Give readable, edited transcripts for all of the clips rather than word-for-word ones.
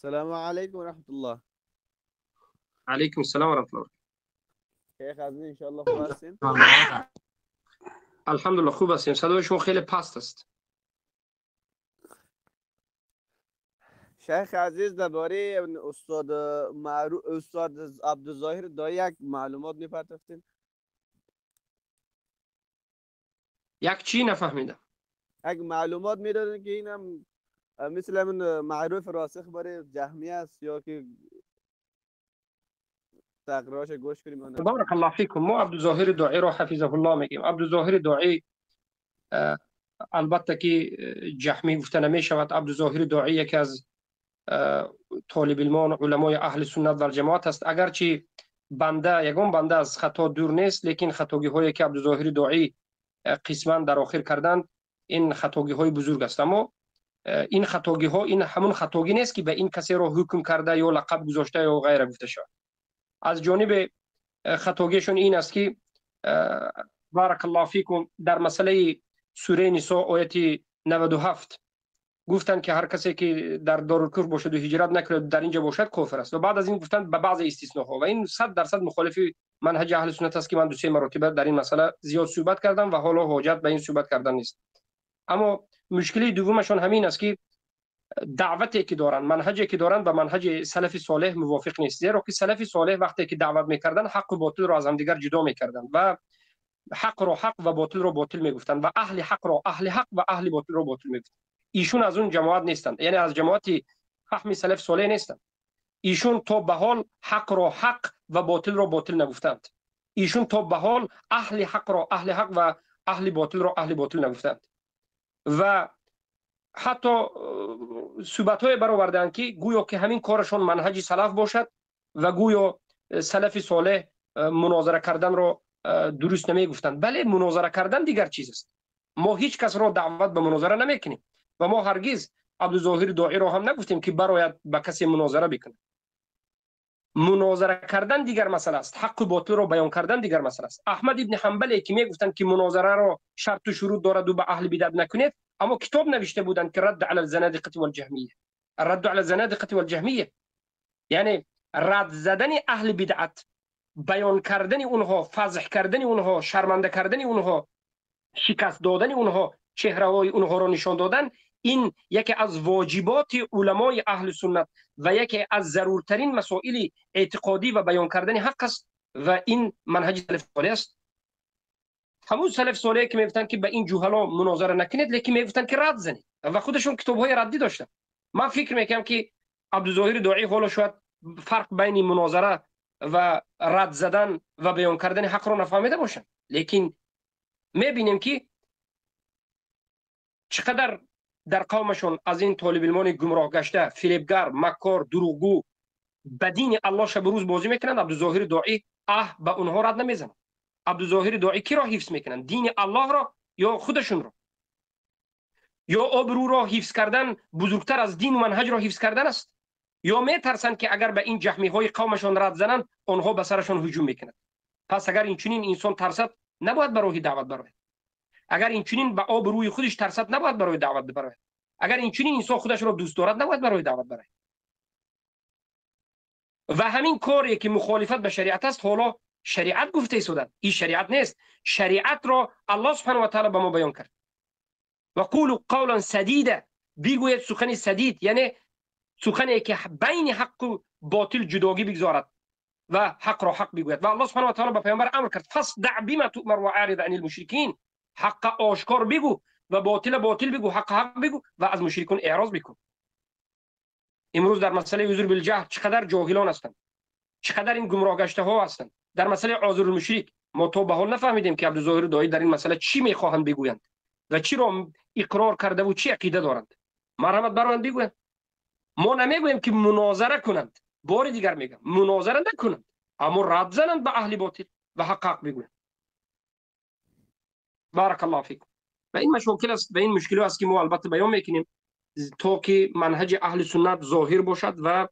السلام علیکم و رحمت الله. علیکم السلام و رحمت الله. شیخ عزیز، انشاءالله خوب هستین؟ الحمدلله خوب هستیم. صدای شما خیلی پست است. شیخ عزیز، درباره استاد معروف استاد عبدالظاهر دایی یک معلومات میپرتفتین؟ یک چی نفهمیدم. یک معلومات میدادن که اینم مثل من معروف راسخ برای جهمی است یا که تقریراش گوش کنیم. بارک الله فیکم. ما عبدالظاهر داعی را حفظه الله میگیم. عبدالظاهر داعی البته که جهمی گفته نمیشود. عبدالظاهر داعی یکی از طالب علمان علمای اهل سنت و جماعت است. اگرچه بنده یگان بنده از خطا دور نیست، لیکن خطاگی هایی که عبدالظاهر داعی قسما در آخر کردند این خطاگی های بزرگ است. اما این خطاگی ها این همون خطاگی نیست که به این کسی را حکم کرده یا لقب گذاشته یا غیره گفته شود. از جانب خطاگیشون این است که بارک الله فیکم در مسئله سوره نساء آیت 97 گفتند که هر کسی که در دارالکفر باشد و هجرت نکند در اینجا باشد کافر است، و بعد از این گفتند به بعض استثناها، و این 100% مخالف منهج اهل سنت است که من دو سه مراتب در این مسئله زیاد صحبت کردم و حالا حاجت به این صحبت کردن نیست. اما مشکلی دومشون همین است که دعوتی که دارند، منهجی که دارند با منهج سلف صالح موافق نیست، زیرا که سلف صالح وقتی که دعوت میکردن حق و باطل را از هم دیگر جدا میکردند و حق را حق و باطل را باطل میگفتند و اهل حق را اهل حق و اهل باطل را باطل میگفتند. ایشون از اون جماعت نیستند، یعنی از جماعت فهم سلف صالح نیستند. ایشون تا به حال حق را حق و باطل را باطل نگفتند. ایشون تا به حال اهل حق را اهل حق و اهل باطل را اهل باطل نگفتند و حتی صحبت‌های برآوردند که گویا که همین کارشون منهج سلف باشد و گویا سلف صالح مناظره کردن را درست نمیگفتند. بله، مناظره کردن دیگر چیز است. ما هیچ کس را دعوت به مناظره نمیکنیم و ما هرگز عبدالظاهر داعی را هم نگفتیم که برایت به کسی مناظره بکنه. مناظره کردن دیگر مسئله است، حق و باطل را بیان کردن دیگر مسئله است. احمد ابن حنبل که میگفتند که مناظره را شرط و شروط دارد و به اهل بدعت نکنید، اما کتاب نوشته بودند که رد علی الزنادقه والجهمیه، رد علی الزنادقه والجهمیه، یعنی رد زدن اهل بدعت، بیان کردن اونها، فضح کردن اونها، شرمنده کردن اونها، شکست دادن اونها، چهره های اونها را نشان دادن، این یکی از واجبات علمای اهل سنت و یکی از ضرورترین مسائل اعتقادی و بیان کردن حق است و این منهج سلف صالح است. همون سلف صالح که میگفتن که به این جهلا مناظره نکنید، لیکن میگفتن که رد زنید و خودشون کتاب‌های ردی داشتن. من فکر میکنم که عبدالظاهر داعی حالا شاید فرق بین مناظره و رد زدن و بیان کردن حق را نفهمیده باشن، لیکن میبینیم که چقدر در قومشون از این طالب علمان گمراه گشته، فریبگر، مکار، دروغگو به دین الله شب روز بازی میکنند. عبدالظاهر داعی به اونها رد نمیزنند. عبدالظاهر داعی کی را حفظ میکنند؟ دین الله را یا خودشون را؟ یا آبرو را حفظ کردن بزرگتر از دین و منهج را حفظ کردن است؟ یا میترسند که اگر به این جهمی های قومشون رد زنند آنها به سرشون هجوم میکنند؟ پس اگر این چنین انسان ترسد نباید به راه دعوت برود. اگر این چنین به آبروی خودش ترسد نباید برای دعوت برود. اگر این چنین انسان خودش را دوست دارد نباید برای دعوت برود. و همین کاری که مخالفت به شریعت است، حالا شریعت گفته ایستادند، این شریعت نیست. شریعت را الله سبحانه و تعالی به ما بیان کرد. و قولوا قولا سدیدا، بگوید سخن سدید، یعنی سخنی که بین حق و باطل جداگی بگذارد و حق را حق بگوید. و الله سبحانه و تعالی به پیامبر امر کرد فاصدع بما تؤمر و اعرض عن المشرکین، حق آشکار بگو و باطل باطل بگو، حق حق بگو و از مشرکان اعراض بکن. امروز در مسئله عذر بالجهل چقدر جاهلان هستند، چقدر این گمراه گشته ها هستند. در مسئله عذر المشرک ما تا به حال نفهمیدیم که عبدالظاهر داعی در این مسئله چی میخواهند بگویند و چی را اقرار کرده و چی عقیده دارند. مرحمت برایند بگویند. ما نمیگوییم که مناظره کنند، بار دیگر میگم مناظره نکنند، اما رد زنند به اهل باطل و حق حق بگویند. بارک الله فیکم. و این مشاکل است و این مشکل است که ما البته بیان میکنیم تا که منهج اهل سنت ظاهر باشد و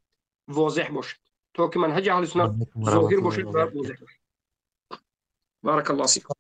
واضح باشد، تا که منهج اهل سنت ظاهر باشد و واضح باشد. بارک الله فیکم.